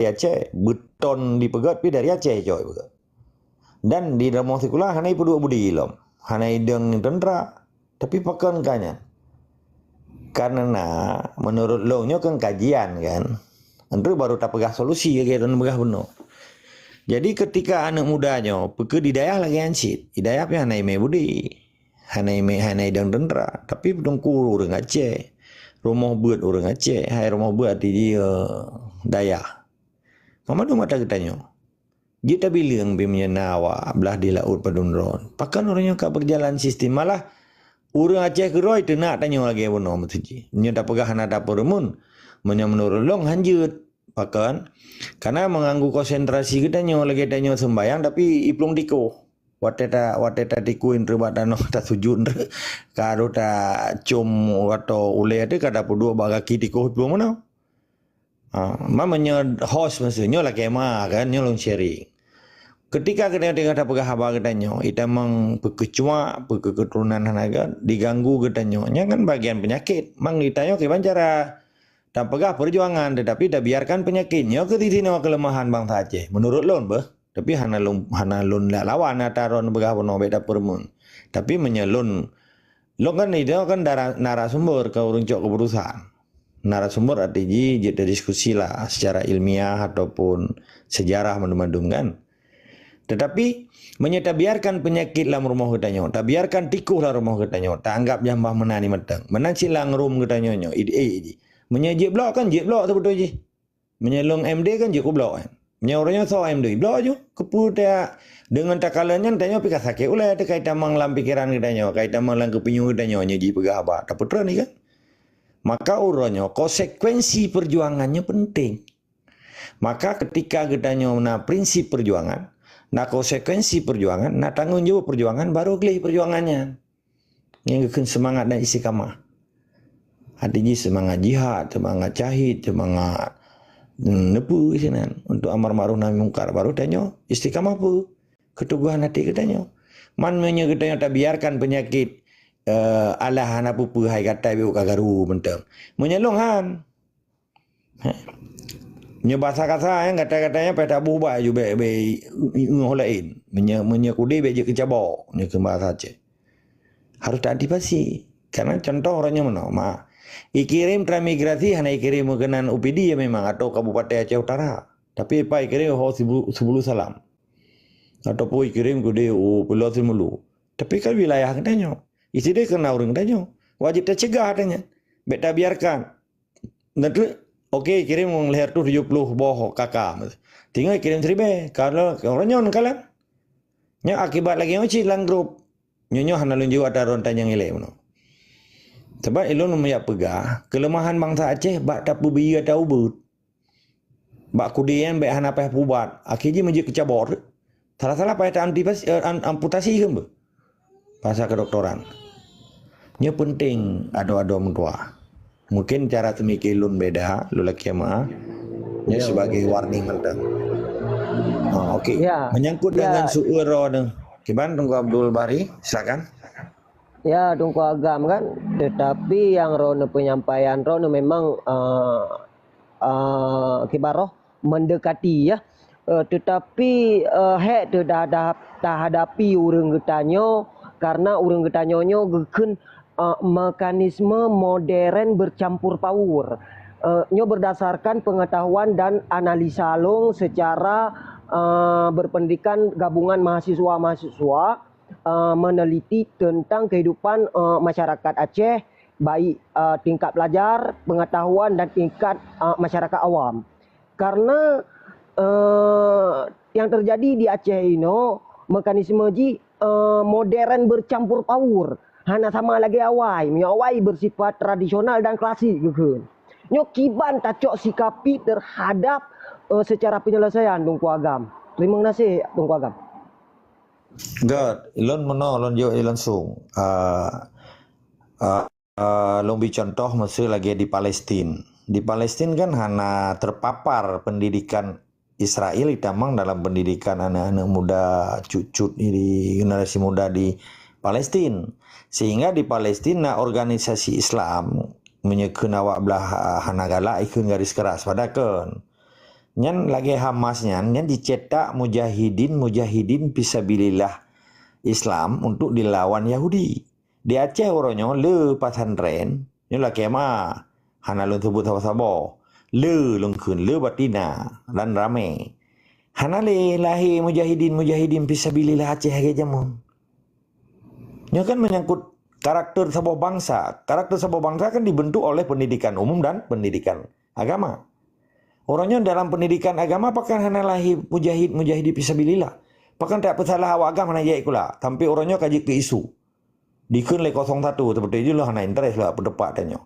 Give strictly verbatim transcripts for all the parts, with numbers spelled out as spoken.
Aceh, beuton dipeugét pih dari Aceh cok ipeugét. Dan di rumoh sikula hana ipeuduek budi lom, hana idong teuntra. Tapi pakon ka nyan? Karena menurut lôn nyoe kan kajian kan. Enteuk baru tapeugah solusi lagée lôn peugah bunoe. Jadi ketika aneuk muda nyoe, peue keuh di dayah lagée nyan cit. Di dayah pih hana imé budi. Hana imé, hana idong teuntra. Tapi teungku ureuëng Aceh. Rumoh beuet ureuëng Aceh. Hai rumoh beuet di, eh, dayah. Meumandum mata geutanyoe. Jeuet tabileueng pih meunyoe na awak blah di laôt padum droe. Pakon ureuëng nyoe ka beujalan sistem. Malah ureuëng Aceh keudroe teunak tanyoe lagée bunoe meutuji. Meunyoe tapeugah hana tapeureumeun, meunyoe meunurot lôn hanjeuet. Pakon? Karena meuganggu konsentrasi geutanyoe lagée tanyoe seumbayang tapi iplueng tikoh. Watée ta, watée tatikoh inan bak tanoh tasujut, ka rôh tacom atau ulée teuh ka tapeuduek bak gaki tikoh iplueng meunoe. Ha, ma meunyoe host masa nyoe lakée ma kan, nyoe lôn sharing. Ketika geutanyoe teungoh tapeugah haba geutanyoe, itamong peukeucuak, peukeuturonan hana gét, diganggu geutanyoe, nyan kan bagian penyakit. Mang geutanyoe kiban cara tapeugah perjuangan, tetapi tabiarkan penyakit nyoe keu sinoe keuleumahan bansa Aceh. Meunurot lôn beuh, tapi hana lôn, hana lôn lawan ata droe peugah bunoe bék tapeureumeun. Tapi meunyoe lôn Lôn kan itu kan dara-, narasumber keu ureuëng cok keuputusan. Narasumber arti jih jeuet tadiskusi lah secara ilmiah ataupun sejarah mandum-mandum kan. Tetapi meunyoe tabiarkan penyakit lam rumoh geutanyoe, tabiarkan tikoh lam rumoh geutanyoe, taanggap nyang bah meunan ni mantong. Meunan cit lam rum geutanyoe nyoe, ide-ide jih. Meunyoe jeuet bloe kan jeuet bloe teubeutôi jih. Meunyoe lôn M D kan jeuet kublok kan. Meunyoe ureuëng nyoe soe M D, blok ju. Keupeue ta deungon takalon nyan tanyoe pih ka sakét ulée teuh ka itamong lam pikeran geutanyoe, ka itamong lam keupinyueng geutanyoe nyoe jipeugah haba. Tapeutreun ni kan? Maka uroe nyoe konsekuensi perjuangan nyoe penting. Maka ketika geutanyoe na prinsip perjuangan, na konsekuensi perjuangan, na tanggong jaweueb perjuangan, baru gleh perjuangan nyan. Nyang geukheun seumangat dan istiqamah. Arti jih seumangat jihad, seumangat syahid, seumangat, hmm, neupeu sinan untuk amar ma'ruf nahi mungkar. Baru tanyoe istiqamah peue? Keuteguhan até geutanyoe. Man meunyoe geutanyoe tabiarkan penyakit, eh, alah hana peue-peue hai gata biuk ka garu mantong. Meunyoe lôn han, Heh. Nyoe basa kasa nyan, kata-kata nyan payah taboh ubat aju bék, bék i-, i-, i-, laén. Meunyoe, meunyoe kudé bék jeuet keucabok, nyoe keu basa Aceh. Harôh taantisipasi. Karena contoh uroe nyoe meunoe, ma, ikirém transmigrasi hana ikirém keunan U P D ya memang atau Kabupaten Aceh Utara. Tapi ipa ikirém ho Sibu-, Subulu Salam. Ataupun ikirém kudé u Pulo Simeulue. Tapi kan wilayah geutanyoe. Isideh keunan ureuëng geutanyoe. Wajéb tacegah geutanyoe. Bék tabiarkan. Na treuk, oke, kirém lhèe reutôh tujoh ploh boh K K. Tinggai kirém siribèe, kalau ureueng nyoe neukalon. Nyan akibat lagèe nyoe cit lam grup. Nyoe, nyoe hana lôn jaweueb ata droeneuh tanyong ilèe meunoe. Sabab ulôn meujak peugah, keuleumahan bansa Aceh bak tapeubiyeu ata ubeut. Bak kudé nyan bèk hana paih peuubat. Akhé jih meujeuet keucabot. Salah-salah paih ta-, antipasi, eh, am-, amputasi keu beuh. Bahasa kedokteran. Nyoe penting adoe-adoe meutuah. Mungkin cara teumikir lôn beda, lôn lakèe meu'ah. Nyoe sebagai warning mantong. Ha, oke. Ya. Menyangkut dengan su'eur droeneuh. Kiban Teungku Abdul Bari, silakan. Ya, Teungku Agam kan. Tetapi nyang droeneuh penyampaian droeneuh memang, eh, eh, kiban roh mendekati, ya. Eh, tetapi, eh, hék teuh tahadap-, tahadapi ureueng geutanyoe, karena ureueng geutanyoe nyoe geukheun, eh, mekanisme modern bercampur baur. Eh, nyoe berdasarkan pengetahuan dan analisa lôn secara, eh, berpendidikan gabungan mahasiswa-mahasiswa, eh, meneliti tentang kehidupan, eh, masyarakat Aceh, baik, eh, tingkat pelajar, pengetahuan dan tingkat, eh, masyarakat awam. Karena, eh, yang terjadi di Aceh inoe, mekanisme jih, eh, modern bercampur baur. Hana sama lagèe awai. Meunyoe awai bersifat tradisional dan klasik geukheun. Nyoe kiban tacok sikapi terhadap, eh, secara penyelesaian, Teungku Agam. Terima kasih, Teungku Agam. Göt, lôn meunoe, lôn jaweueb langsung. Ah, ah, ah, lôn bri contoh miseu lagèe di Palestin. Di Palestin kan hana terpapar pendidikan Israel itamong dalam pendidikan aneuk-aneuk muda, cut-cut di generasi muda di Palestin. Sehingga di Palestin na organisasi Islam, meunyoe kheun awak blah, ah, hana galak, ikheun garis keras, padahai kon. Nyan lagée Hamas nyan, nyan jicetak mujahidin-mujahidin fisabilillah Islam untuk dilawan Yahudi. Di Aceh uroe nyoe le pesantren, nyoe lakée ma, hana lôn sebut saboh-saboh. Le lôn kheun, le batina dan ramé. Hana lé lahé mujahidin-mujahidin fisabilillah Aceh lagée jameun. Nyoe kan menyangkut karakter saboh bangsa. Karakter saboh bangsa kan dibentuk oleh pendidikan umum dan pendidikan agama. Uroe nyoe dalam pendidikan agama pakon hana lahé mujahid-mujahidi fisabilillah. Pakon tapeusalah awak agam hana jijak sikula, sampai uroe nyoe ka jeuet keu isu. Dikheun lé kosong satu, seperti itu lah hana interes lah pendapat tanyoe.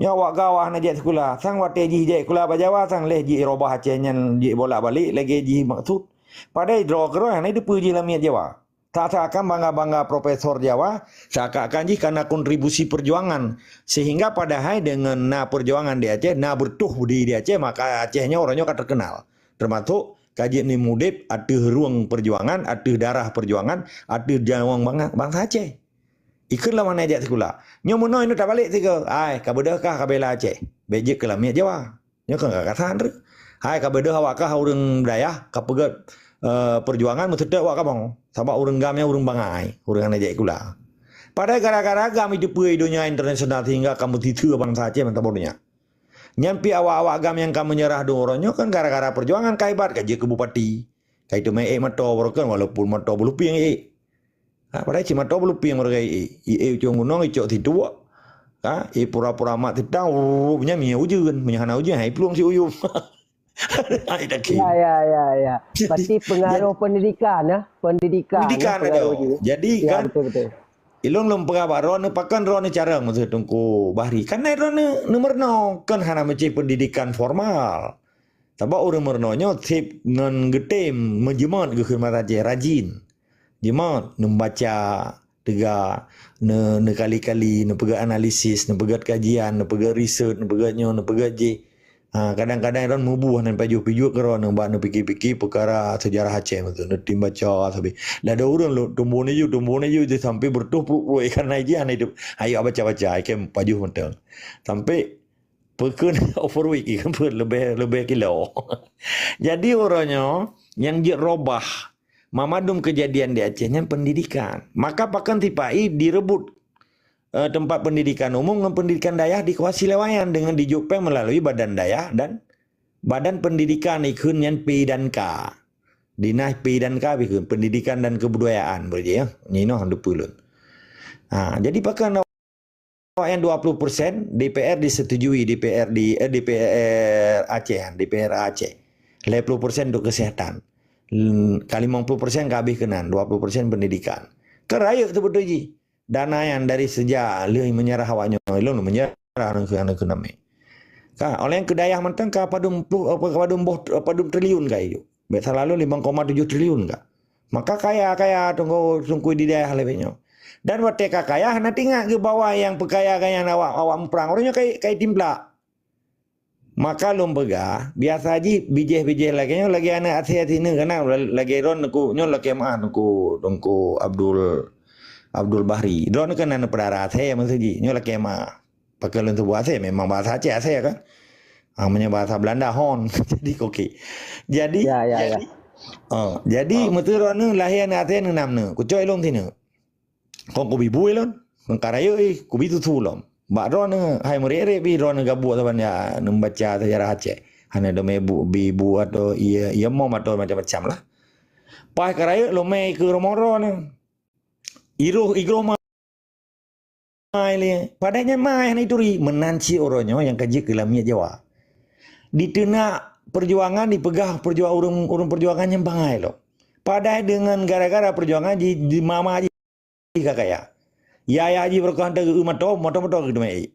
Nyoe awak gam hana jijak sikula, sang watée jih jijak sikula bak Jawa, sang lheueh jih robah Aceh nyan jih bolak-balik lagée jih maksud. Padahai droe keudroe hana jiteupeue jih lam miet Jawa. Seakan-akan bangga-bangga profesor Jawa, seakan-akan jih kana kontribusi perjuangan. Sehingga padahai deungon na perjuangan di Aceh, na beureutoh budi di Aceh, maka Aceh nyoe uroe nyoe ka terkenal. Termasuk ka jeuet ni udeb ateueh rueng perjuangan, ateueh darah perjuangan, ateueh nyawöng bang-, bangsa Aceh. Ikheun lom hana jijak sikula. Nyoe meunoe inong tabalek sigoe, ai, ka beudôh kah ka bela Aceh? Bék jeuet keu lam miet Jawa. Nyoe kan ka kasar. Hai, ka beudôh awak kah ureuëng dayah, ka peugét, eh, perjuangan meuseutôt awak kamoe. Sabab ureuëng gam nyan ureuëng bangai, ureuëng hana jijak sikula. Padahai gara-gara gam jiteupeue donya internasional sehingga ka meusiteue bansa Aceh mantong donya. Nyan pih awak-awak gam nyang ka meunyeurah dum uroe nyoe kan gara-gara perjuangan ka hebat ka jeuet keu bupati. Ka jiteumé ék moto baroe kan walaupun moto bulupieng ék. Ha, padahai cit moto bulupieng baroe ka ék. Ék ucong gunong icok situek. Ha, ék pura-pura mat sitang, nyan minyeuk ujeuen. Meunyoe hana ujeuen, hai plueng si uyuem. Hai daki. Ya, ya, ya, ya. Berarti pengaruh pendidikan, ya. Pendidikan, ya, pengaruh juga. Jadi ya, kan, betul, betul. Ilong lom peugah bak droeneuh, pakon droeneuh carông meuseue Teungku Bahri. Kan droeneuh neumeurunoe, kan hana meucéh pendidikan formal. Sabab ureuëng meurunoe nyoe seb ngon geutem meujeumot geukheun mata jih rajin. Jeumot, neumeubaca teuga, ne-, neukali-kali, neupeugét analisis, neupeugét kajian, neupeugét research, neupeugét nyoe, neupeugét jih. Ha, kadang-kadang droen mubuih nan pajoh pijuet keudroe neu bak neupike-pike peukara seujarah Aceh meutu, neutim baca sabe. Ladôm ureuëng lôn tumbon iju, tumbon iju jih sampai beureutoh puluh-puluh ikan nai jih hana idup. Ayo baca-baca, ikan pajoh mantong. Sampai peukheun overweight ikan pun lebih, lebih kilo. Jadi uroe nyoe nyang jeuet robah mamandum kejadian di Aceh nyan pendidikan. Maka pakon sipa-i direbut eh, tempat pendidikan umum ngon pendidikan dayah dikuasai lé wayan dengan dijok péng melalui badan dayah dan badan pendidikan ikheun nyan P dan K. Dinas P dan K ikheun pendidikan dan kebudayaan beureuji ya. Ninoh deupeu lôn. Ha, jadi pakon awak yang dua puluh persen D P R disetujui D P R di eh, D P R Aceh, D P R Aceh. Lima puluh persen untuk kesehatan. Ka lima puluh persen ka habéh keunan, dua puluh persen pendidikan. Kan rayeuk tu beutôi jih. Dana nyan dari sejak lheueh meunyeurah awak nyoe, lôn meunyeurah ngon keu, ngon keu namé. Ka, oleh keu dayah mantong ka padum ploh, apa, padum boh, padum triliun ka ijo. Bék salah lôn limong koma tujoh triliun ka. Maka kaya-kaya tunggu sungkui di dayah lagée nyoe. Dan watée ka kaya, hana teuingat geubawa nyang peukaya-kaya awak, awak muprang. Ureuëng nyoe kai, kai timplak. Maka lôn peugah, biasa jih bijéh-bijéh lagée nyoe lagée aneuëk asée sineuk keunan lagée droen Teungku nyoe lakée meuah Teungku, Teungku Abdul, Abdul Bahri. Droen keunan peudara asée meuseujih nyoe lakée meuah. Pakon lôn seubut asée memang bahasa Aceh asée kan. Ah, meunyoe bahasa Belanda hon. Jadi oke. Jadi ya, ya, jadi, ya. Oh, jadi oh. Meuteurone lahé aneuëk asée neunam neu. Kucok ilong sineuk. Kon kubi bui lôn, kon ka rayeuk ih, kubi tusu lom. Bak droeneuh hai meurek-rek bi droeneuh gabuek saban ya neumeubaca seujarah Aceh. Hana domé bu, bi bu atau iya, iya mom atau macam-macam lah. Paih ka rayeuk lomé ikeue rumoh droeneuh. Iroh igroh mai lé. Padahai nyan mai hana ituri. Meunan cit uroe nyoe nyang ka jeuet keu lamiet Jawa. Diteunak perjuangan, dipeugah perjuang-, ureuëng, ureuëng perjuangan nyang bangai lom. Padahai deungon gara-gara perjuangan ji, di mama ji ka kaya. Ya, ya, ji beureukoh hantar geu mantong, mantong-mantong geuteumé.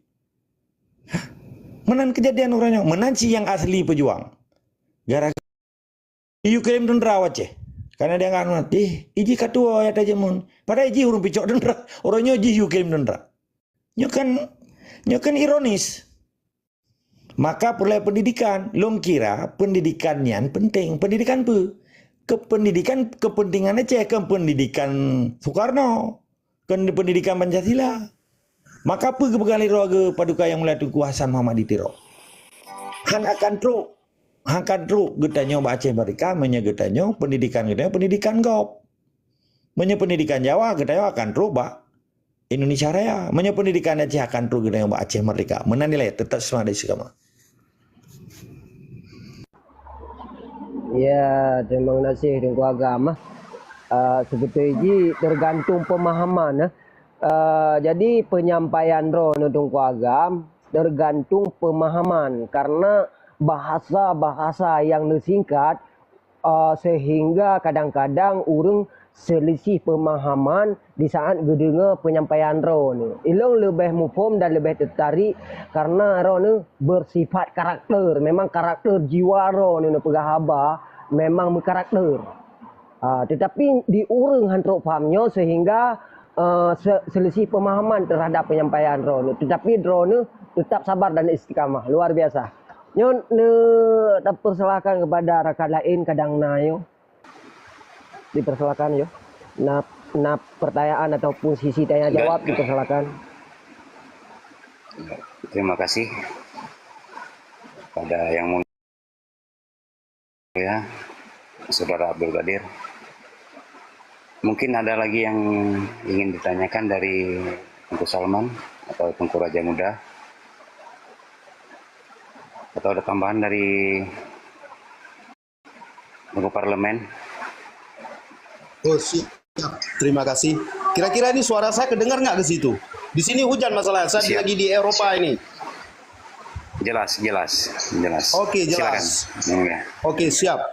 Meunan kejadian uroe nyoe, meunan cit nyang asli peujuang. Gara-gara Ukraine teuntara waceh. Karena dia ngah mati, iji katuo ya tajemun. Padahai iji ureuëng picok teuntara. Uroe nyoe ji Ukraine teuntara. Nyoe kan, nyoe kan ironis. Maka peureulée pendidikan. Lôn kira pendidikan nyan penting. Pendidikan peue? Kependidikan, kepentingan Aceh, kon pendidikan Soekarno, kon pendidikan Pancasila. Maka peue geupeugah lé droe geuh Paduka Yang Mulia Teungku Hasan Muhammad di Tiro? Han akan trok. akan trok geutanyoe bak Aceh Merdeka meunyoe geutanyoe pendidikan geutanyoe pendidikan gob. Meunyoe pendidikan Jawa geutanyoe akan trok bak Indonesia Raya. Meunyoe pendidikan Aceh akan trok geutanyoe bak Aceh Merdeka. Meunan nilai tetap semangat istiqamah. Ya, terima kasih Teungku Agam. Uh, sebetulnya tergantung pemahaman. Uh, jadi penyampaian droeneuh Teungku Agam tergantung pemahaman karena bahasa-bahasa yang disingkat uh, sehingga kadang-kadang ureuëng selisih pemahaman di saat geudeungoe penyampaian droeneuh. Ilong leubeh muphom dan leubeh tertarik karena droeneuh bersifat karakter. Memang karakter jiwa droeneuh peugah haba memang meukarakter. Uh, tetapi di ureuëng hantrok paham nyoe sehingga uh, selisih pemahaman terhadap penyampaian droeneuh. Tetapi droeneuh tetap sabar dan istiqamah. Luar biasa. Nyoe ne tapersilahkan kepada rakan lain kadang na yo. Dipersilakan yo. Na na pertanyaan ataupun sisi tanya jawab dipersilakan. Terima kasih pada yang mulia Saudara Abdul Qadir. Mungkin ada lagi yang ingin ditanyakan dari Tengku Salman atau Tengku Raja Muda? Atau ada tambahan dari Tengku Parlemen? Oh, siap. Terima kasih. Kira-kira ini suara saya kedengar nggak ke situ? Di sini hujan masalahnya. Saya siap. Lagi di Eropa ini. Jelas, jelas, jelas. Oke, jelas. Silakan. Oke, siap.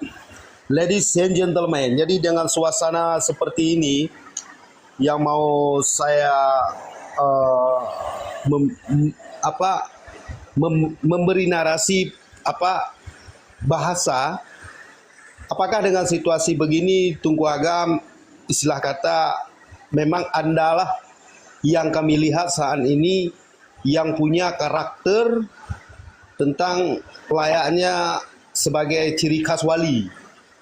Ladies and gentlemen, jadi dengan suasana seperti ini, yang mau saya uh, mem, apa mem, memberi narasi apa bahasa, apakah dengan situasi begini Tengku Agam, istilah kata, memang andalah yang kami lihat saat ini yang punya karakter tentang layaknya sebagai ciri khas wali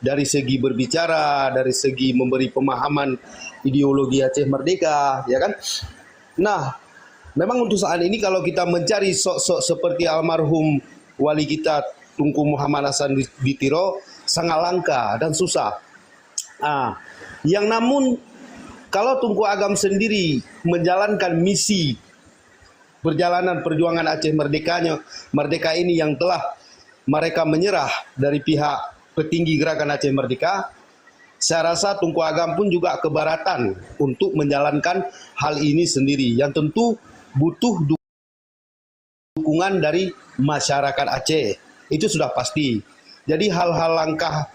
dari segi berbicara, dari segi memberi pemahaman ideologi Aceh Merdeka, ya kan? Nah, memang untuk saat ini kalau kita mencari sosok seperti almarhum wali kita Tengku Muhammad Hasan di, di Tiro sangat langka dan susah. Ah, yang namun kalau Tengku Agam sendiri menjalankan misi perjalanan perjuangan Aceh Merdekanya, Merdeka ini yang telah mereka menyerah dari pihak petinggi Gerakan Aceh Merdeka, saya rasa Tengku Agam pun juga keberatan untuk menjalankan hal ini sendiri yang tentu butuh dukungan dari masyarakat Aceh. Itu sudah pasti. Jadi hal-hal langkah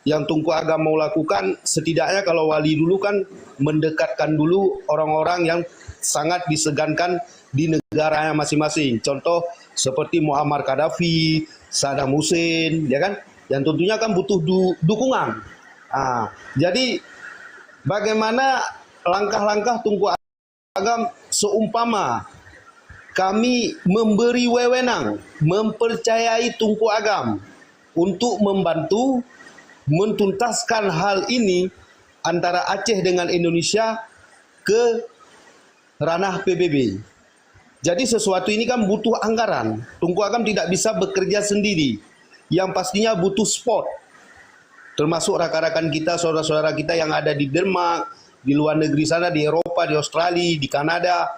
yang Tengku Agam mau lakukan, setidaknya kalau wali dulu kan mendekatkan dulu orang-orang yang sangat disegankan di negaranya masing-masing. Contoh seperti Muammar Gaddafi, Saddam Hussein, ya kan? Yang tentunya kan butuh du dukungan. Ah, jadi bagaimana langkah-langkah Tengku Agam seumpama kami memberi wewenang, mempercayai Tengku Agam untuk membantu mentuntaskan hal ini antara Aceh dengan Indonesia ke ranah P B B. Jadi sesuatu ini kan butuh anggaran. Tengku Agam tidak bisa bekerja sendiri. Yang pastinya butuh support. Termasuk rakan-rakan kita, saudara-saudara kita yang ada di Denmark, di luar negeri sana, di Eropa, di Australia, di Kanada.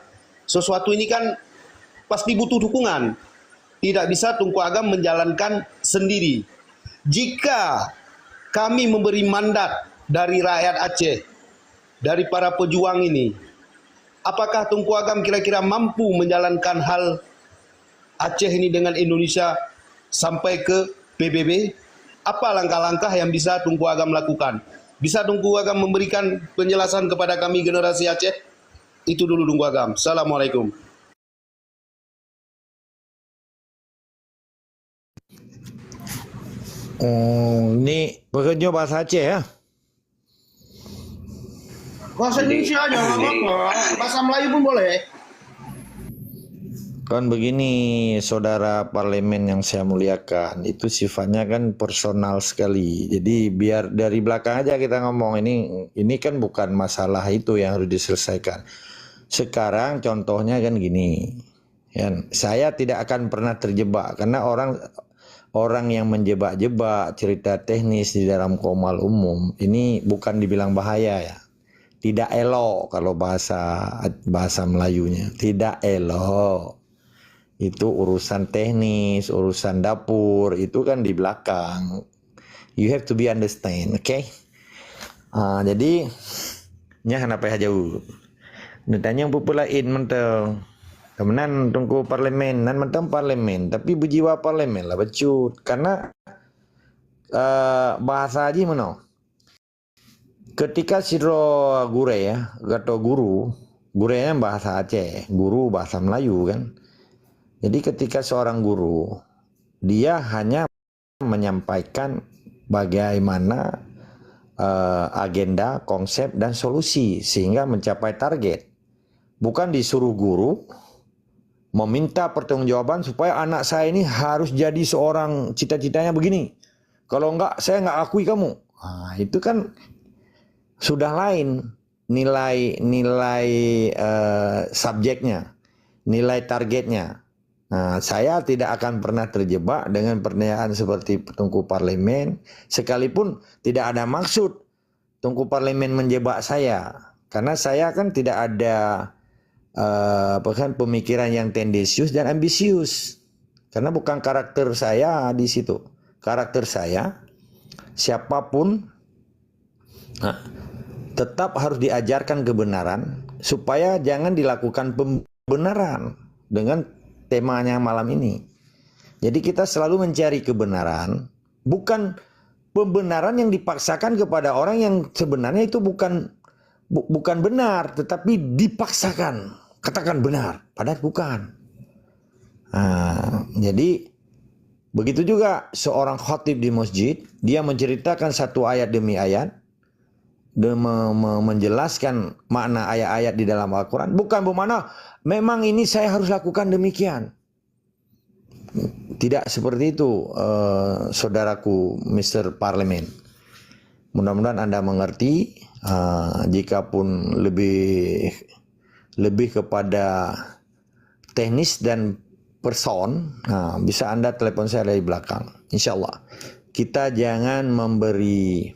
Sesuatu ini kan pasti butuh dukungan. Tidak bisa Tengku Agam menjalankan sendiri. Jika kami memberi mandat dari rakyat Aceh, dari para pejuang ini, apakah Tengku Agam kira-kira mampu menjalankan hal Aceh ini dengan Indonesia sampai ke P B B? Apa langkah-langkah yang bisa Tengku Agam lakukan? Bisa Tengku Agam memberikan penjelasan kepada kami generasi Aceh? Itu dulu Tengku Agam. Assalamualaikum. Oh, ni pekerja bahasa Aceh ya? Bahasa Indonesia aja nggak apa-apa. Bahasa Melayu pun boleh. Kan begini, saudara parlemen yang saya muliakan, itu sifatnya kan personal sekali. Jadi biar dari belakang aja kita ngomong ini, ini kan bukan masalah itu yang harus diselesaikan. Sekarang contohnya kan gini, ya, saya tidak akan pernah terjebak karena orang orang yang menjebak-jebak cerita teknis di dalam komal umum, ini bukan dibilang bahaya ya. Tidak elok kalau bahasa bahasa Melayunya. Tidak elok. Itu urusan teknis, urusan dapur, itu kan di belakang. You have to be understand, okay? Ah, jadi, nyan hana payah jauh. Neutanyong peue-peue laén mantong. Kemudian Teungku Parlemen, nan mantong parlemen, tapi beujiwa parlemen lah bacut. Karena, eh, bahasa jih meunoe. Ketika sidroe gurée, ya, atau guru, gurée nyan bahasa Aceh, guru bahasa Melayu kan. Jadi ketika seorang guru, dia hanya menyampaikan bagaimana, eh, agenda, konsep, dan solusi sehingga mencapai target. Bukan disuruh guru meminta pertanggungjawaban supaya anak saya ini harus jadi seorang cita-citanya begini. Kalau enggak, saya enggak akui kamu. Ah, itu kan sudah lain nilai nilai, eh, subjeknya, nilai targetnya. Nah, saya tidak akan pernah terjebak dengan pertanyaan seperti Teungku Parlemen, sekalipun tidak ada maksud Teungku Parlemen menjebak saya. Karena saya kan tidak ada, eh, apa kan, pemikiran yang tendensius dan ambisius. Karena bukan karakter saya di situ. Karakter saya, siapapun, nah, tetap harus diajarkan kebenaran supaya jangan dilakukan pembenaran dengan temanya malam ini. Jadi kita selalu mencari kebenaran, bukan pembenaran yang dipaksakan kepada orang yang sebenarnya itu bukan bu- bukan benar, tetapi dipaksakan. Katakan benar, padahal bukan. Nah, jadi begitu juga seorang khatib di masjid, dia menceritakan satu ayat demi ayat, dan me- me- menjelaskan makna ayat-ayat di dalam Al-Quran. Bukan bermakna memang ini saya harus lakukan demikian. Tidak seperti itu, eh, saudaraku Mister Parlemen. Mudah-mudahan anda mengerti. Eh, jika pun lebih lebih kepada teknis dan person, nah, bisa anda telepon saya dari belakang. Insya Allah. Kita jangan memberi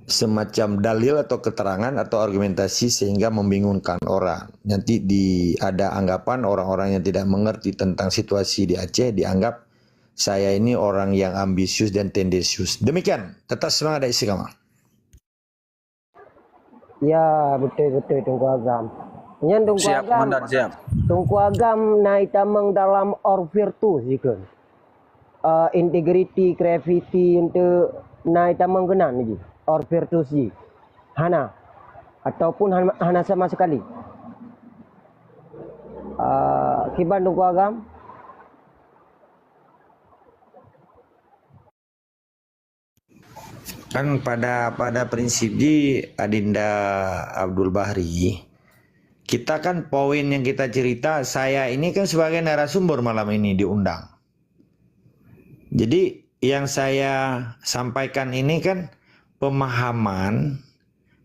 semacam dalil atau keterangan atau argumentasi sehingga membingungkan orang. Nanti di, ada anggapan orang-orang yang tidak mengerti tentang situasi di Aceh dianggap saya ini orang yang ambisius dan tendensius. Demikian, tetap semangat dan istiqamah. Ya, betul-betul Teungku Agam. Nyan Teungku Siap, Agam. Komandan, siap. Teungku Agam na itamong dalam Orvirtus jikheun. Eh, integriti, graviti untuk na itamong keunan ji. Orvirtus ji. Hana. Ataupun han- hana sama sekali. Eh, kiban Teungku Agam? Kan pada pada prinsip ji Adinda Abdul Bahri, kita kan poin yang kita cerita, saya ini kan sebagai narasumber malam ini diundang. Jadi yang saya sampaikan ini kan pemahaman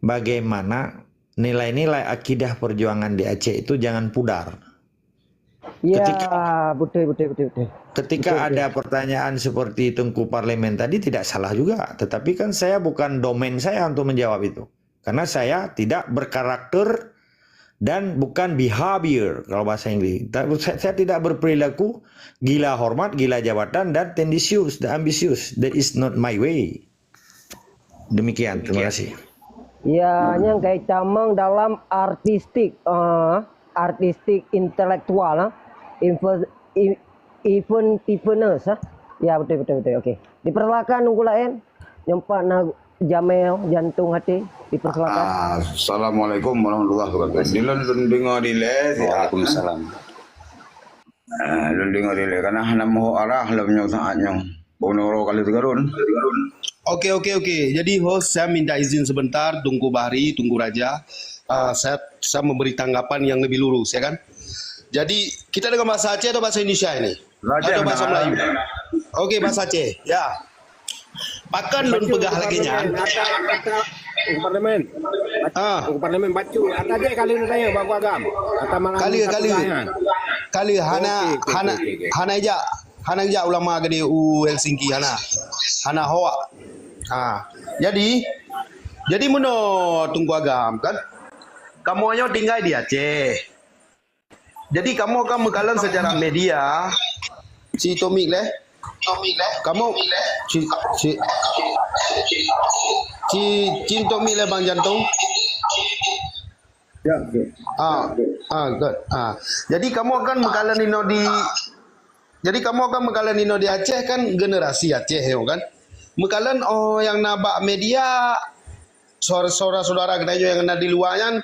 bagaimana nilai-nilai akidah perjuangan di Aceh itu jangan pudar. Ya, ketika, betul, betul, betul, betul. Ketika betul, ada betul. Pertanyaan seperti Teungku Parlemen tadi, tidak salah juga. Tetapi kan saya bukan domain saya untuk menjawab itu. Karena saya tidak berkarakter dan bukan behavior kalau bahasa Inggris. Saya tidak berperilaku gila hormat, gila jabatan, dan tendensius, dan ambisius. That is not my way. Demikian, terima kasih. Ya, nyang kai tamong dalam artistik, uh, artistik intelektual, uh, inventiveness. Uh. Ya, betul, betul, betul. Okey. Dipersilakan Teungku laén. Nyempat na jamel jantung hati. Dipersilakan. Assalamualaikum warahmatullahi wabarakatuh. Dilon lôn deungoe dilée. Waalaikumsalam. Ah, lôn deungoe dilée karena hana meuhok arah lom nyoe saat nyoe. Bonoe kali teugarun. Oke, oke, oke. Jadi host, saya minta izin sebentar, Tungku Bahri, Tungku Raja. Uh, saya saya memberi tanggapan yang lebih lurus, ya kan? Jadi kita dengan bahasa Aceh atau bahasa Indonesia ini? Raja atau bahasa Melayu? Oke, bahasa Aceh. Ya. Pakon lôn peugah lagée nyan. Parlemen. Ah. Parlemen bacu. Ata je kali ni tanya bak agam. Ata malam. Kali kali. Kali hana hana hana ijak. Hana jak ulama gede u Helsinki, hana. Hana hoak. Ha. Jadi, jadi meunoe Teungku Agam kan. Kamoe nyoe tinggai di Aceh. Jadi kamoe kan meukalon secara media, si Tomik leh. Kamoe si, si, si, si Tomik leh Bang Jantung. Ya, good. Ah, ah, good. Ah. Jadi kamoe kan meukalon inoe di Jadi kamoe kan meukalon inoe di Aceh kan, generasi Aceh nyoe kan. Meukalon oh nyang na bak media, saudara-saudara geutanyoe nyang na di luwa nyan,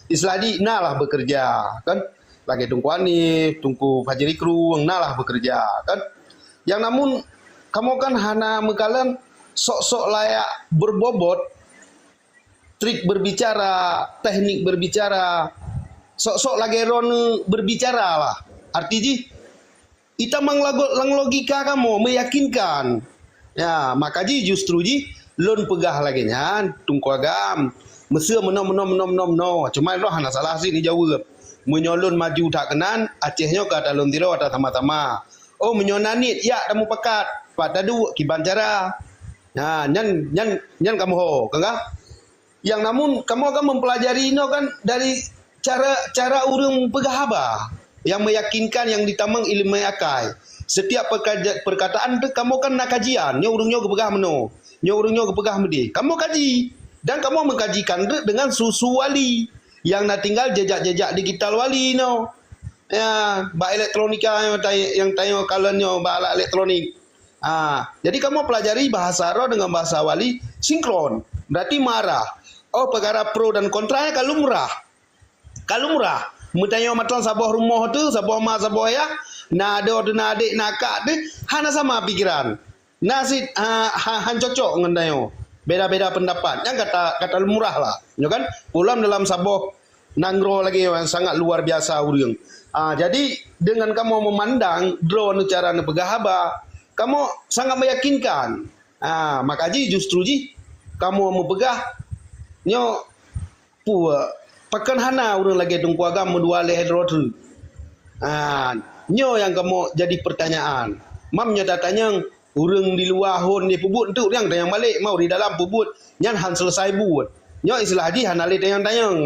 istilah jih na lah bekerja kan. Lagèe Teungku Hanif, Teungku Fajri Krueng na lah bekerja kan. Nyang namun kamoe kan hana meukalon sok-sok layak berbobot, trik berbicara, teknik berbicara, sok-sok lagèe droeneuh berbicara lah. Arti jih, itamong lago-, lam logika kamoe meyakinkan. Ya, maka jih justru jih lôn peugah lagèe nyan, Teungku Agam. Meuseu meunoe, meunoe, meunoe, meunoe, meunoe. Cuma lôn hana salah sit jaweueb. Meunyoe lôn maju that keunan, Aceh nyoe ka ata lôn tiroe ata sama-sama. Oh, meunyoe na niet, yak tamupakat. Pat taduek kiban cara. Ha, nyan, nyan, nyan kamoe ho, kan kah? Nyang namun kamoe kan mempelajari inoe kan dari cara, cara ureueng peugah haba nyang meyakinkan, nyang ditamong ileumèe akai. Setiap perkaja-, perkataan tu kamoe kan na kajian. Nyoe ureueng nyoe geupeugah meunoe, nyoe ureueng nyoe geupeugah meudeh. Kamoe kaji dan kamoe mengkajikan rot dengan su-su wali nyang na tinggal jejak-jejak digital wali nyoe. Ya, bak elektronika nyang tay-, nyang tanyoe kalon nyoe bak alat elektronik. Ah, jadi kamoe pelajari bahasa droe dengan bahasa wali sinkron. Berarti marah. Oh, peukara pro dan kontra ka lumrah. Ka lumrah. Meutanyoe mantong saboh rumoh tu, saboh ma, saboh yah, na adoe tu, na adek, na kak tu, hana sama pikiran. Na sit, ha, ha, han cocok ngon tanyoe. Beda-beda pendapat. Nyan ka ta-, ka talumrah lah. Nyoe kan? Pulang dalam saboh nanggroe lagèe nyang sangat luar biasa ureueng. Ah, jadi dengan kamoe memandang droeneuh cara neupeugah haba, kamoe sangat meyakinkan. Ah, maka jih justru jih kamoe meupeugah nyoe, peue, pakon hana ureueng lagèe Teungku Agam meudua lhèe droe treuk? Ah, nyoe nyang kamoe jadi pertanyaan. Mam nyoe tatanyong, ureueng di luwa hon jipeubuet, enteuk ureueng tanyong balek, ma ureueng di dalam peubuet, nyan han selesai buet. Nyoe istilah jih hana lé tanyong-tanyong.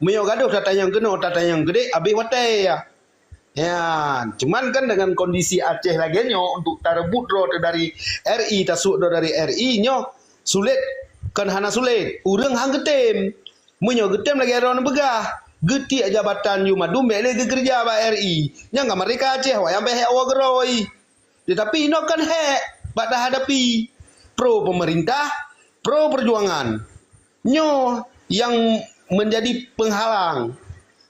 Meunyoe gadoh tatanyong keunoe, tatanyong keudéh, abéh watèe. Ya, cuman kan dengan kondisi Aceh lagèe nyoe, untuk tareubut droe teuh dari R I, tasuek droe dari R I, nyoe sulet, kon hana sulet. Ureueng han geutem. Meunyoe geutem lagèe droeneuh peugah, geutiek jabatan yum mandum bèk lé geukeureuja bak R I. Nyang ka merdeka Aceh, awak nyang peuhèk awoe geurôi. Tetapi inoe kan hèk bak tahadapi. Pro pemerintah, pro perjuangan. Nyoe nyang menjadi penghalang.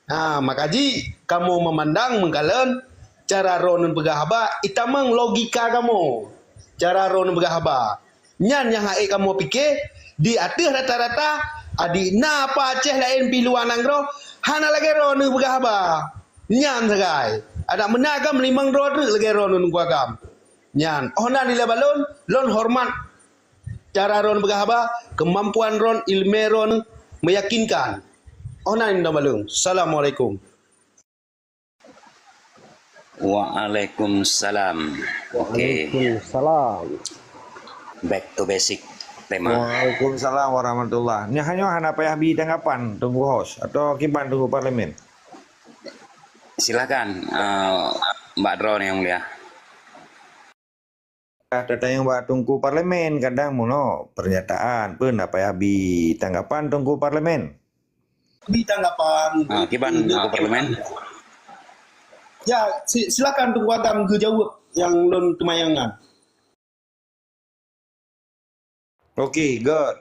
Ha, maka jih kamoe memandang meukalon cara droeneuh peugah haba, itamong logika kamoe. Cara droeneuh peugah haba. Nyan nyang han ék kamoe pike, di ateueh rata-rata, adik na apa Aceh laén pih luwa nanggroe, hana lagèe droeneuh peugah haba. Nyan sagai. Adak meunan kan meulimong droe treuk lagèe droeneuh Teungku Agam. Nyan, oh na dilèe bak lôn, lôn hormat cara droeneuh peugah haba, keumampuan droeneuh, ileumèe droeneuh meyakinkan. Oh na indong bak lôn. Assalamualaikum. Waalaikumsalam. Oke. Waalaikumsalam. Back to basic tema. Waalaikumsalam warahmatullah. Nyoe hana payah bi tanggapan Teungku Host atau kiban Teungku Parlemen. Silakan, eh, Mbak Drone yang mulia. Tatanyong bak Teungku Parlemen, kadang meunoe pernyataan pun na payah bi tanggapan Teungku Parlemen. Bi tanggapan. Ah, kiban Teungku Parlemen? Ya, si-, silakan Teungku Agam geujaweueb nyang lôn teumanyong nyan. Oke, good.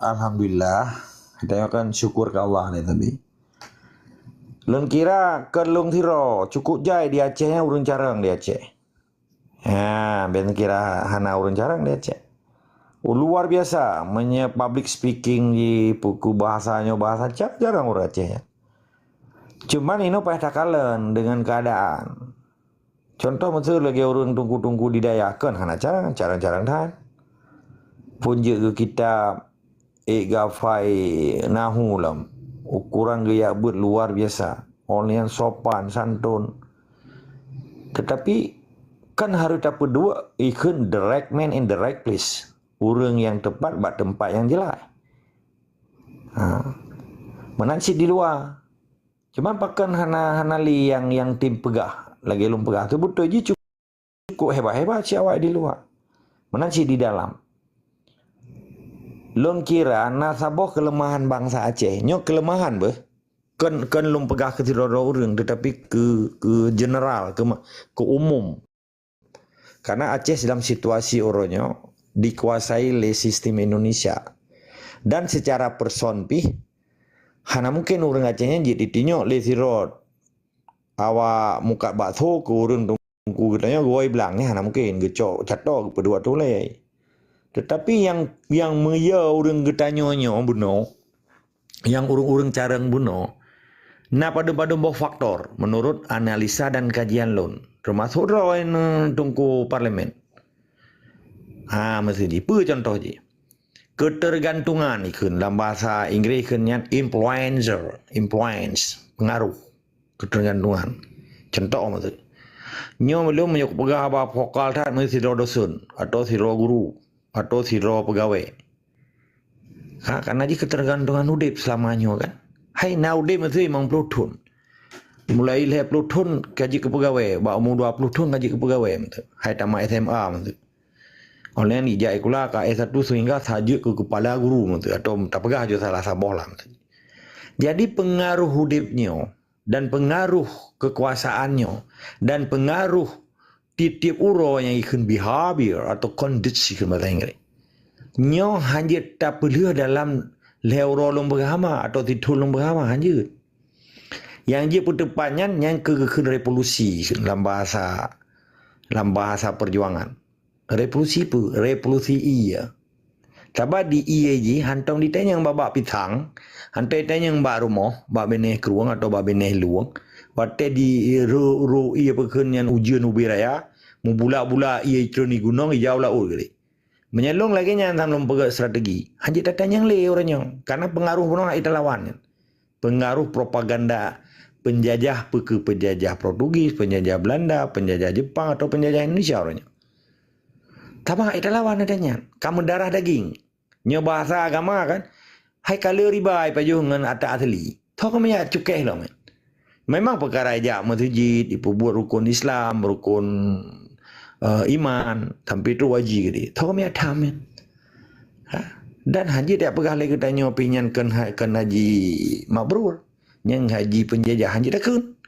Alhamdulillah. Kita kan syukur ke Allah ni tadi. Lôn kira keu lôn sidroe cukup jai di Aceh nyan ureueng carông di Aceh. Ha, ben kira hana ureueng carông di Aceh. Oh, luar biasa, meunyoe public speaking di puku bahasa nyoe bahasa ca-, carông ureueng Aceh nyan. Cuman inoe payah takalon dengan keadaan. Contoh meuseu lagèe ureueng teungku-teungku di dayah kan hana carông, carông-carông that. Phôn jeuet keu kitab ék gafai nahu lom, ukuran geujak beuet luar biasa. Awaknyan sopan santun. Tetapi Kan harôh tapeuduek ikheun the right man in the right place. Ureuëng nyang teupat bak teumpat nyang jeulaih. Ha. Meunan cit di luwa. Cuman pakon hana, hana lé nyang, nyang tem peugah, lagée lôn peugah tu beutôi jih cukup hebat-hebat cit awak di luwa. Meunan cit di dalam. Lôn kira na saboh keuleumahan bansa Aceh. Nyoe keuleumahan beuh. Kon, kon lôn peugah keu sidroe-droe ureuëng, teutapi keu, keu general, keu ma-, keu umum. Karena Aceh dalam situasi uroe nyoe dikuasai lé sistem Indonesia. Dan secara person pih, hana mungken ureuëng Aceh nyan jitinyok lé sidroe awak mukat bakso keu ureuëng teungku geutanyoe geuwoe blang, nyan hana mungken, geucok cato geupeuduek ateueh ulée. Teutapi nyang, nyang meuyo ureuëng geutanyoe nyoe bunoe, nyang ureuëng-ureuëng carông bunoe, na padum-padum boh faktor meunurot analisa dan kajian lôn, teumasok droe neu-, teungku parlemen. Ha, meusti jipeue contoh jih. Ketergantungan ikheun lam bahasa Inggris ikheun nyan influencer, influence, pengaruh, ketergantungan. Contoh meusti. Nyoe meulom meunyoe kupeugah haba vokal that meusti sidroe dosen atau sidroe guru atau sidroe peugawée. Ha, karena jih ketergantungan udeb selama nyoe kan. Hai na udeb meusti limong ploh thon. Mulai lhée ploh thon ka jeuet keu peugawée, bak umu dua ploh thon ka jeuet keu peugawée meusti. Hai tamat S M A meusti. Oleh nyan ijak sikula ka S satu sehingga sa jeuet keu kepala guru meusti atau tapeugah jeuet salah saboh lah meusti. Jadi pengaruh udeb nyoe dan pengaruh kekuasaan nyoe dan pengaruh tieb-tieb uroe nyang ikheun behavior atau conduct ikheun bahasa Inggris. Nyoe hanjeuet tapeulheueh dalam lhée uroe lôn beugama atau sithon lôn beugama, hanjeuet. Nyang jeuet peuteupat nyan, nyan keu geukheun revolusi lam bahasa, lam bahasa perjuangan. Revolusi peue? Revolusi ie. Sabab di ie jih hántom jitanyong bak, bak pisang, hántom jitanyong bak rumoh, bak binéh krueng atau bak binéh luwong. Watée di ro, ro ie peukheun nyan ujeuen ubé raya, mubula-bula ie jitreun di gunong, ijak u laôt geuréh. Meunyoe lôn lagée nyan, tham lôn peugét strategi. Hanjeuet tatanyong lé uroe nyoe, karena pengaruh bunoe hana italawan. Pengaruh propaganda penjajah, peue keuh penjajah Portugis, penjajah Belanda, penjajah Jepang, atau penjajah Indonesia uroe nyoe. Tapi hana italawan ata nyan. Ka meudarah daging. Nyoe bahasa agama kan, hai ka le riba ipajoh ngon ata asli. Tho kamoe jak cukéh lom, kan? Memang peukara jak meuseujid, ipeubuet rukon Islam, rukon, eh, iman, sampai tu wajib geude. Tho kamoe jak tham, kan? Ha? Dan hanjeuet jak peugah lé geutanyoe pih nyan kon ha-, kon haji mabrur. Nyan haji penjajah, hanjeuet takheun.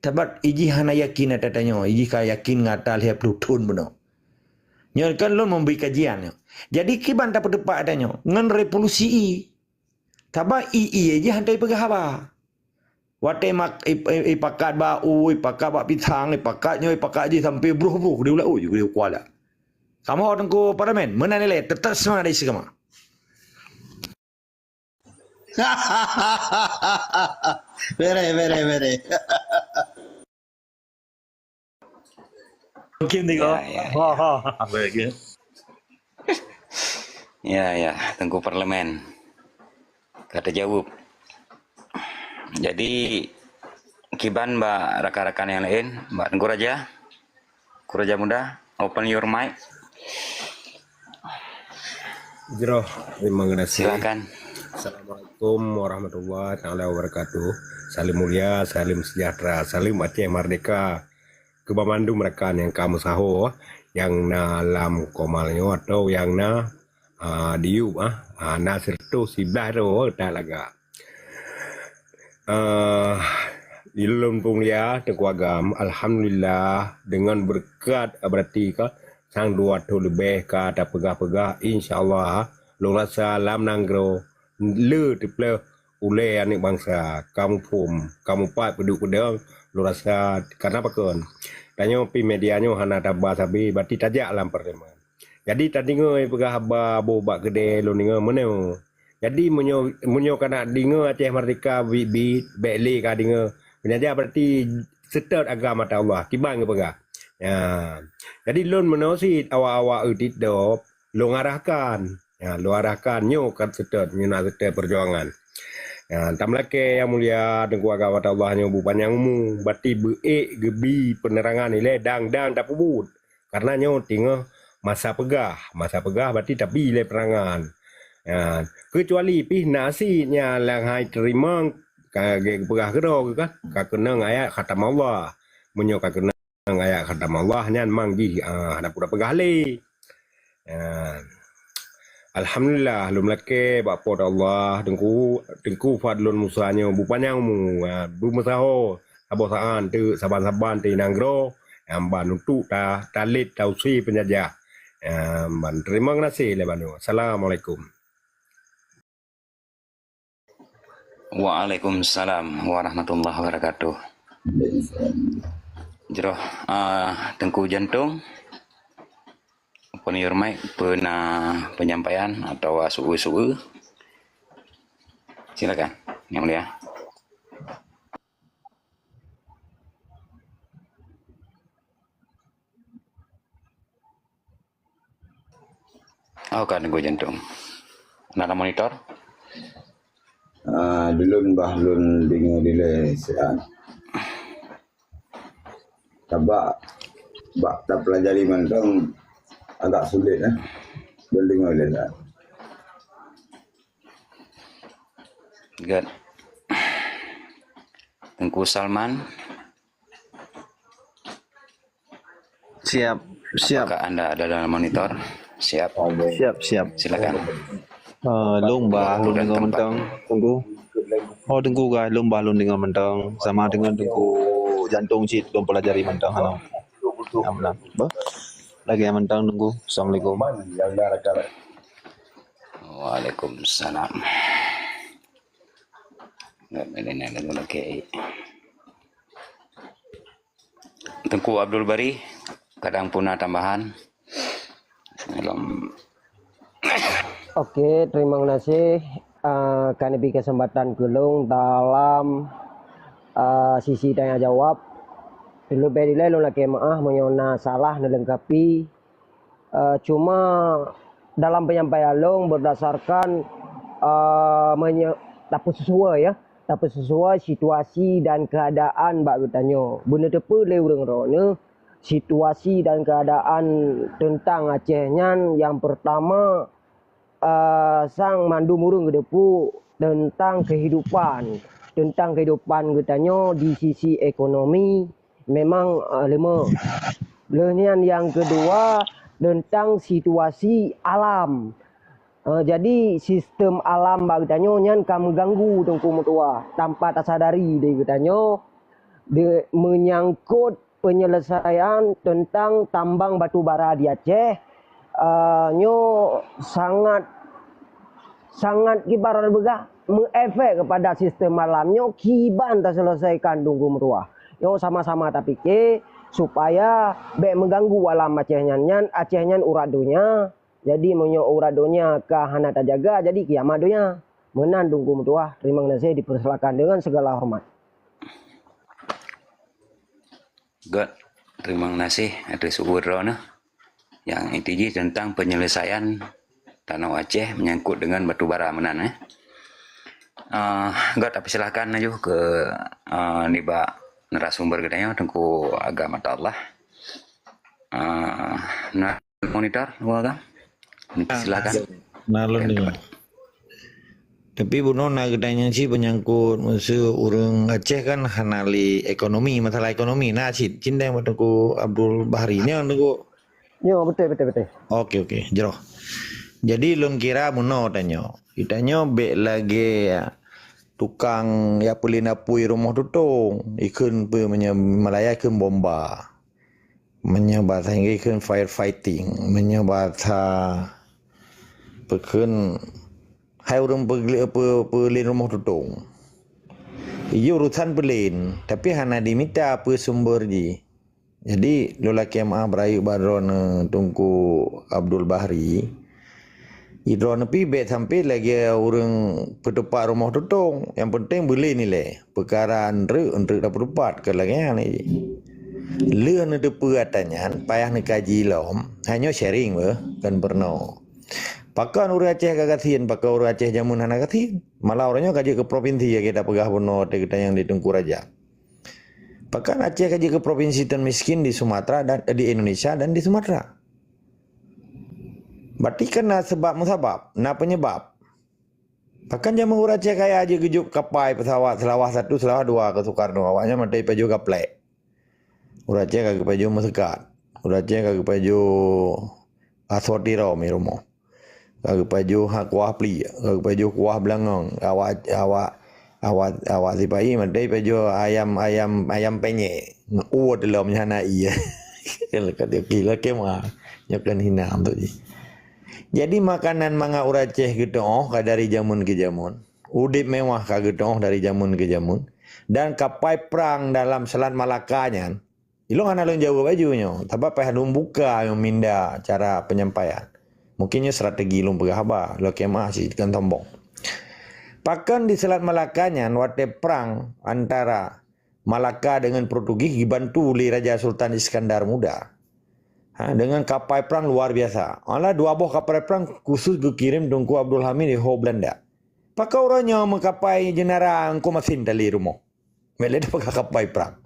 Sabab ijih hana yakin ata tanyoe, ijih ka yakin ngon ata lhée ploh thon bunoe. Nyoe kan lôn memberi kajian nyoe. Jadi kiban tapeuteupat ata nyoe ngon revolusi ie. Sabab ie-ie jih hana ipeugah haba. Watée mak-, ip-, ip-, ipakat bak u, ipakat bak pisang, ipakat nyoe, ipakat jih sampai broh-broh di ulat u, di Kuala. Kamoe Teungku Parlemen, meunan ilée, tetap semangat dari si kamoe. Bere, bere, bere. Mungkin tiga. Ya, ya, ha, ya. Ha, ha. Baik, ya. Ya, ya, Teungku Parlemen. Ka teujaweueb. Jadi, kiban bak rakan-rakan nyang laén, bak Teungku Raja. Teungku Raja Muda, open your mic. Jroh, terima kasih. Silakan. Assalamualaikum warahmatullahi taala wabarakatuh. Salim mulia, salim sejahtera, salim Aceh Merdeka. Keu banmandum rakan nyang ka meusaho, nyang na lam komal nyoe atau nyang na, ah, di YouTube, ah, ah, na sireutoh siblaih droe that lagak. Ah, di lôn peumulia Teungku Agam, alhamdulillah, deungon beureukat, ah, berarti ka sang dua thon leubeh ka tapeugah-peugah, insya Allah, lôn rasa lam nanggroe le teuplôh ulée aneuëk bansa, ka muphom, ka mupat peuduek peudong, lôn rasa kana pakon. Tanyoe pih media nyoe hana taba sabe, berarti tajak lam parlemen. Jadi tadeungoe peugah haba boh bak keudée lôn deungoe meunoe. Jadi meunyoe, meunyoe kana deungoe Aceh Merdeka biet-biet, bék lé ka deungoe. Meunyoe jak berarti seutôt agam ata Allah, kiban geupeugah. Ya. Jadi lôn meunoe cit awak-awak eu TikTok, lôn arahkan. Ya, lôn arahkan nyoe kan seutôt, nyoe na seutôt peujuangan. Ya, tameulakée nyang mulia, Teungku agam ata Allah nyoe beupanyang umu, berarti beuék geubi peunerangan ilée dang-dang tapeubuet. Karena nyoe teungoh masa peugah. Masa peugah berarti tabi lé peurangan. Ya, keucuali pih na cit nyang lheueh hai teurimong, ka geupeugah keudroe geuh kan, ka keunong ayat khatam Allah. Meunyoe ka keunong ayat khatam Allah nyan mang jih, ah, hana peue tapeugah lé. Ah, alhamdulillah, lôn lakée bak Po teu Allah, Teungku, Teungku Fadlun Musa nyoe beupanyang umu, ah, beumeusaho saboh saát teuk saban-saban teu nanggroe, nyang ban untuk ta-, talét tausie peunjajah. Ah, ban teurimong gaséh lé bandum. Assalamualaikum. Waalaikumsalam warahmatullahi wabarakatuh. Jroh, ah, Teungku Jantong, open your mic, peuna penyampaian atawa su'eu-su'eu. Silakan, Yang Mulia. Oh, ka Teungku Jantong. Na lam monitor? Ah, dulun bah lôn deungoe dilée siat. Sabab bak tapelajari mantong agak sulit, eh. Lôn deungoe dilée siat. Good. Teungku Salman. Siap, siap. Apakah anda ada dalam monitor? Siap. Siap, siap. Silakan. Eh, lôn bah lôn deungoe mantong, Teungku. Oh, Teungku kah, lôn bah lôn deungoe mantong. Sama deungon Teungku Jantong cit lôn pelajari mantong hana. Alhamdulillah. Bah. Lagée mantong, Teungku. Assalamualaikum. Waalaikumsalam. Nggak ada yang ada lagi. Teungku Abdul Bari, kadang peuna tambahan. Dalam Oke, terima kasih, eh, ka neubri kesempatan keu lôn dalam, eh, sisi tanya jawab. Leubeh dilée lôn lakée meu'ah meunyoe na salah neulengkapi. Eh, cuma dalam penyampaian lôn berdasarkan, eh, menye-, tapeusesuai, ya, tapeusesuai situasi dan keadaan bak geutanyoe. Beuneuteupeu lé ureuëng droeneuh, situasi dan keadaan tentang Aceh nyan, yang pertama, eh, sang mandum ureuëng geuteupeu tentang kehidupan, tentang kehidupan geutanyoe di sisi ekonomi, memang, eh, leumah. Lheueh nyan nyang keudua, tentang situasi alam. Eh, jadi sistem alam bak geutanyoe nyan ka meuganggu Teungku meutuah tanpa tasadari di geutanyoe, di, menyangkut penyelesaian tentang tambang batu bara di Aceh, eh, nyoe sangat sangat kiban beugah meuefek kepada sistem alam nyoe kiban taselesaikan Teungku meutuah. Nyoe sama-sama tapike supaya bék meuganggu alam Aceh nyan, nyan Aceh nyan urat donya. Jadi meunyoe urat donya ka hana tajaga, jadi kiamat donya. Meunan Teungku meutuah, terima kasih dipersilakan dengan segala hormat. Göt, terima kasih atas uwur droeneuh. Nyang inti jih tentang penyelesaian tanoh Aceh menyangkut dengan batu bara meunan, eh. Ah, göt, tapersilahkan laju keu, ah, nibak narasumber geutanyoe, Teungku Agam Atallah. Ah, na monitor, Teungku Agam? Silakan. Nah, lôn deungoe. Tapi bunoe na geutanyoe cit menyangkut meuseu ureuëng Aceh kan hana lé ekonomi, masalah ekonomi na cit. Cindang bak Teungku Abdul Bahri nyoe, Teungku. Nyoe, beutôi, beutôi, beutôi. Oke, oke, jroh. Jadi lôn kira bunoe tanyoe. Geutanyoe bék lagée tukang nyang peulén apui rumoh tutong, ikheun peue meunyoe Malaya ikheun bomba. Meunyoe bahasa Inggris kheun firefighting, meunyoe bahasa peukheun hai ureuëng peugle-, peu-, peulén rumoh tutong. Ijih urusan peulén, tapi hana jimita peue sumber jih. Jadi, lôn lakée meu'ah beurayeuk bak droeneuh Teungku Abdul Bahri. Droeneuh pih bék sampoe lagée ureuëng peutupat rumoh tutong, nyang peunteng beulén ilée. Peukara eunteuk, eunteuk tapeutupat, keu lagée nyan jih. Lheueh neuteupeue atra nyan, payah neukaji lom, hai nyoe sharing beuh, kon peurunoe. Pakon ureuëng Aceh ka gasien, pakon ureuëng Aceh jameun hana gasien. Malah uroe nyoe ka jeuet keu propinsi, lagée tapeugah bunoe watée geutanyong lé Teungku Rajak. Pakon Aceh ka jeuet keu provinsi termiskin di Sumatera dan, eh, di Indonesia dan di Sumatera? Berarti kan na sebab musabab, na penyebab. Pakon jameun ureuëng Aceh kaya jeuet geujok kapai, pesawat, Seulawah satu, Seulawah dua keu Sukarno, awaknyan maté pajoh gaplek. Ureuëng Aceh ka geupajoh meusekat. Ureuëng Aceh ka geupajoh asoe tiroe mi rumoh. Ka geupajoh ha kuah pli, ka geupajoh kuah beulangong. Awak, awak, awak, awak sipai maté pajoh ayam, ayam, ayam penyet. Ngon uwa dalam nyan na ié. Kalau kata kila kema, nyokan hina untuk ji. Jadi makanan mangat ureuëng Aceh geutuoh ka dari jameun keu jameun. Udeb mewah ka geutuoh dari jameun keu jameun. Dan kapai prang dalam Selat Malaka nyan, ilong hana lôn jaweueb laju nyoe, sabab payah lôn buka nyoe minda cara penyampaian. Mungkin nyoe strategi lôn peugah haba, lôn kema sih kan sombong. Pakon di Selat Malaka nyan watée prang antara Malaka dengan Portugis dibantu oleh Raja Sultan Iskandar Muda. Ha, dengan kapai prang luar biasa. Alah dua boh kapai prang khusus geukirém Teungku Abdul Hamid di ho Belanda. Pakon uroe nyoe meukapai jeunara engko masin tali rumoh. Mele dah pakai kapai prang.